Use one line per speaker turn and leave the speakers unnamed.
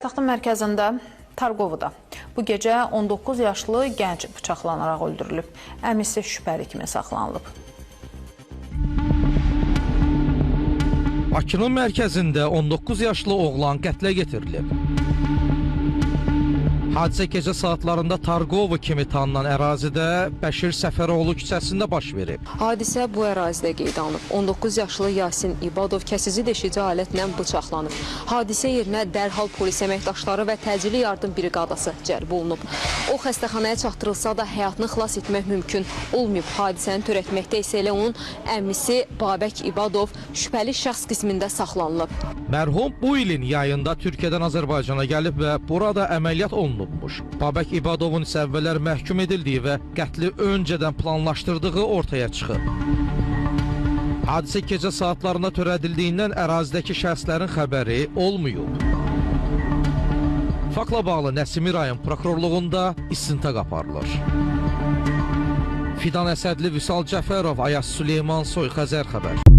Paytaxtın mərkəzində Targovoda bu gecə 19 yaşlı gənc bıçaqlanaraq öldürülüb. Əmisi şübhəli kimi saxlanılıb.
Bakının mərkəzində 19 yaşlı oğlan qətlə yetirilib. Hadisə gecə saatlarında Targovo kimi tanınan ərazidə Bəşir Səfəroğlu küçəsində baş verib.
Hadisə bu ərazidə qeydə alınıb. 19 yaşlı Yasin İbadov kəsici deşici alətlə bıçaqlanıb. Hadisə yerinə dərhal polis əməkdaşları və təcili yardım briqadası cəlb olunub. O xəstəxanaya çatdırılsa da həyatını xilas etmək mümkün olmayıb. Hadisəni törətməkdə isə elə onun əmisi Babək İbadov şübhəli şəxs qismində saxlanılıb.
Mərhum bu ilin yayında Türkiyədən Azərbaycana gəlib və burada əməliyyat olunubmuş. Babək İbadovun isə əvvəllər məhkum edildiyi və qətli öncədən planlaşdırdığı ortaya çıxıb. Hadisə gecə saatlarında törədildiyindən ərazidəki şəxslərin xəbəri olmayıb. Faktla bağlı Nəsimi rayon prokurorluğunda istintaq aparılır. Fidan Əsədli, Vüsal Cəfərov, Ayaz Süleyman Soy, Xəzər xəbər.